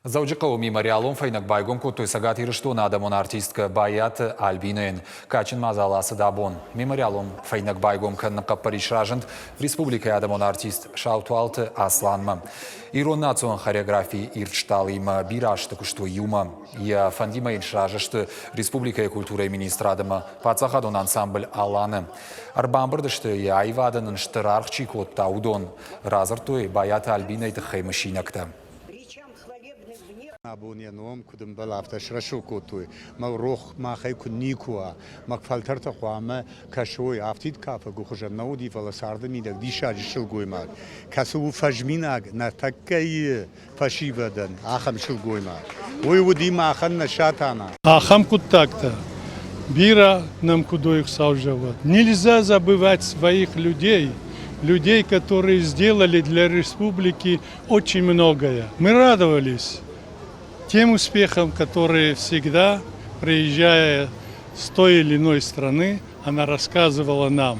Дзӕуджыхъӕуы мемориалон фӕйнӕг байгом кодтой Цӕгат Ирыстоны адӕмон артисткӕ Байаты Альбинӕйӕн. Кадджын мадзал ацыд абон. Мемориалон фӕйнӕг байгом кӕныны хъӕппӕрис разынд республикӕйы адӕмон артист Саутуалты Асланмӕ. Ирон национ хореографийы ирд стъалыимӕ бирӕ азты куыстой иумӕ. Йӕ фӕндимӕ йын сразы сты республикӕйы культурӕйы министрад ӕмӕ паддзахадон ансамбль «Алан-ы». Ӕрбамбырд сты, йӕ аивадӕн ын стыр аргъ чи кодта, уыдон. Радзырдтой Байаты Альбинӕйы тыххӕй мысинӕгтӕ. Абон йӕ ном куыд ӕмбӕлы, афтӕ срӕсугъд кодтой. Мӕ рох махӕй куыд никуы уа. Мӕ фӕлтӕртӕ хъуамӕ кӕсой, афтид кафӕгы хуызӕн нӕ уыди, фӕлӕ царды мидӕг диссаджы сылгоймаг, кӕцы у фӕзминаг нӕтӕккӕйы фӕсивӕдӕн, ахӕм сылгоймаг. Уый уыди махӕн нӕ Сатана. Ахӕм хъуыддӕгтӕ бирӕ нӕм куыд уой Хуыцау зӕгъӕд. Нельзя забывать своих людей, людей, которые сделали для республики очень многое. Мы радовались тем успехам, которые всегда, приезжая с той или иной страны, она рассказывала нам.